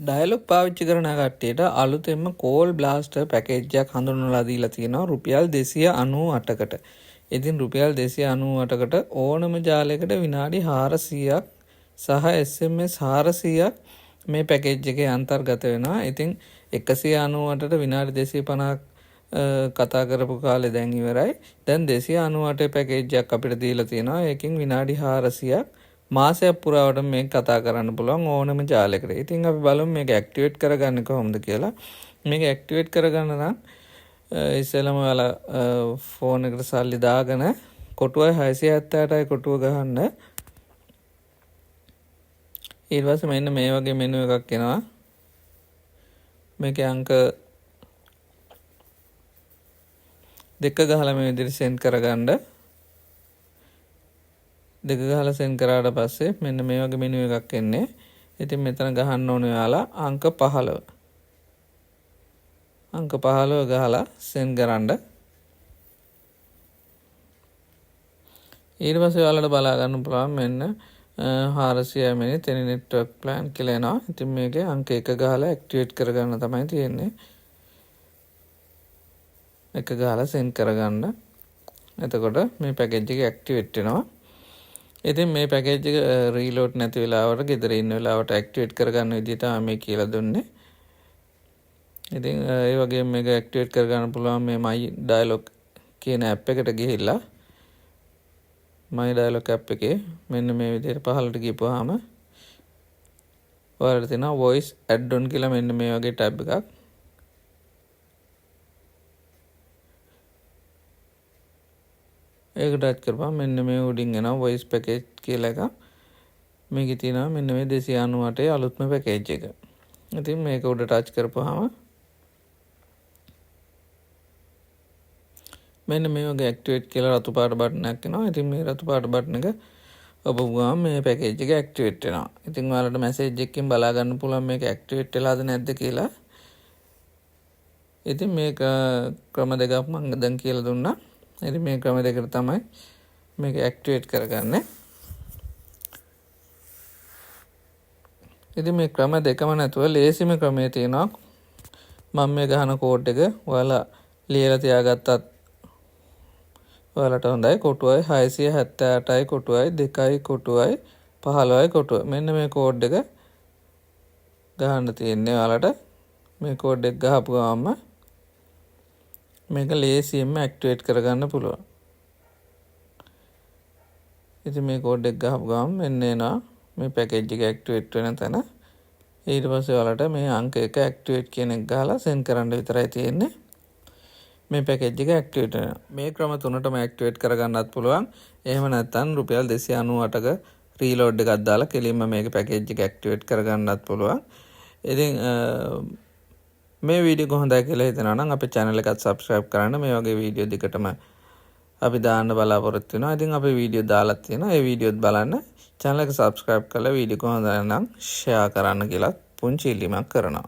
Dialogue පාවිච්චි කරන කට්ටියට අලුතෙන්ම කෝල් බ්ලාස්ටර් පැකේජ් එකක් හඳුන්වලා දීලා තියෙනවා රුපියල් 298කට. ඉතින් රුපියල් 298කට ඕනම ජාලයකට විනාඩි 400ක් සහ SMS 400ක් මේ පැකේජ් එකේ අන්තර්ගත වෙනවා. ඉතින් 198ට විනාඩි 250ක් කතා කරපු කාලේ දැන් ඉවරයි. දැන් 298 පැකේජ් එකක් අපිට දීලා තියෙනවා. ඒකෙන් විනාඩි 400ක් මාසයක් පුරාවට මේක කතා කරන්න පුළුවන් ඕනම ජාලයකට. ඉතින් අපි බලමු මේක ඇක්ටිවේට් කරගන්නේ කොහොමද කියලා. මේක ඇක්ටිවේට් කරගන්න නම් ඉස්සෙල්ලම ඔයාලා ෆෝන් එකට සල්ලි දාගෙන කොටුවයි 678යි කොටුව ගහන්න. ඊට පස්සේ මෙන්න මේ වගේ මෙනු එකක් එනවා. මේකේ අංක 2 ගහලා මේ විදිහට සෙන්ඩ් කරගන්න. 2 ගහලා සෙන්ඩ් කරාට පස්සේ මෙන්න මේ වගේ මෙනු එකක් එන්නේ. ඉතින් මෙතන ගහන්න ඕනේ ඔයාලා අංක 15. අංක 15 ගහලා සෙන්ඩ් කරන්න. ඊට පස්සේ ඔයාලට බලා ගන්න පුළුවන් මෙන්න 400 මිනිත් එනි නෙට්වර්ක් ප්ලෑන් කියලා එනවා. ඉතින් මේකේ අංක 1 ගහලා ඇක්ටිවේට් කරගන්න තමයි තියෙන්නේ. 1 ගහලා සෙන්ඩ් කරගන්න. එතකොට මේ පැකේජ් එක ඇක්ටිවේට් වෙනවා. ඉතින් මේ පැකේජ් එක රීලෝඩ් නැති වෙලාවට ගෙදර ඉන්න වෙලාවට ඇක්ටිවේට් කරගන්න විදිය තමයි මේ කියලා දුන්නේ. ඉතින් ඒ වගේම මේක ඇක්ටිවේට් කරගන්න පුළුවන් මේ My Dialog කියන ඇප් එකට ගිහිල්ලා My Dialog app එකේ මෙන්න මේ විදියට පහළට ගිහපුවාම ඔයාලට තියෙනවා voice add-on කියලා මෙන්න මේ වගේ ටැබ් එකක්. ඒක ටච් කරපුවාම මෙන්න මේ උඩින් එනවා voice package කියලා එකක්. මේකේ තියෙනවා මෙන්න මේ 298 අලුත්ම පැකේජ් එක. ඉතින් මේක උඩ ටච් කරපුවාම මෙන්න මේ වගේ ඇක්ටිවේට් කියලා රතු පාට බටන් එකක් එනවා. ඉතින් මේ රතු පාට බටන් එක ඔබපුවාම මේ පැකේජ් එක ඇක්ටිවේට් වෙනවා. ඉතින් ඔයාලට මැසේජ් එකකින් බලා ගන්න පුළුවන් මේක ඇක්ටිවේට් වෙලාද නැද්ද කියලා. ඉතින් මේක ක්‍රම දෙකක් මම දැන් කියලා දුන්නා. ඉතින් මේ ක්‍රම දෙකට තමයි මේක ඇක්ටිවේට් කරගන්නේ. ඉතින් මේ ක්‍රම දෙකම නැතුව ලේසිම ක්‍රමය තියෙනවා. මම මේ ගහන කෝඩ් එක ඔයාලා ලියලා තියාගත්තත් ඔයාලට හොඳයි. කොටුවයි 678යි කොටුවයි 2යි කොටුවයි 15යි කොටුව. මෙන්න මේ කෝඩ් එක ගහන්න තියෙන්නේ ඔයාලට. මේ කෝඩ් එක ගහපු ගමන්ම මේක ලේසියෙන්ම ඇක්ටිවේට් කරගන්න පුළුවන්. ඉතින් මේ කෝඩ් එක ගහපු ගමන් මෙන්න එනවා මේ පැකේජ් එක ඇක්ටිවේට් වෙන තැන. ඊට පස්සේ ඔයාලට මේ අංක 1 ඇක්ටිවේට් කියන එක ගහලා සෙන්ඩ් කරන්න විතරයි තියෙන්නේ. මේ පැකේජ් එක ඇක්ටිවේට් වෙනවා. මේ ක්‍රම තුනටම ඇක්ටිවේට් කරගන්නත් පුළුවන්. එහෙම නැත්නම් රුපියල් 298ක රීලෝඩ් එකක් දාලා කෙලින්ම මේක පැකේජ් එක ඇක්ටිවේට් කරගන්නත් පුළුවන්. ඉතින් මේ වීඩියෝ එක හොඳයි කියලා හිතනවා නම් අපේ channel එකත් subscribe කරන්න. මේ වගේ වීඩියෝ දිගටම අපි දාන්න බලාපොරොත්තු වෙනවා. ඉතින් අපේ වීඩියෝ දාලා තියෙනවා. ඒ වීඩියෝත් බලන්න. channel එක subscribe කරලා වීඩියෝ එක හොඳයි නම් share කරන්න කියලා පුංචි ඉල්ලීමක් කරනවා.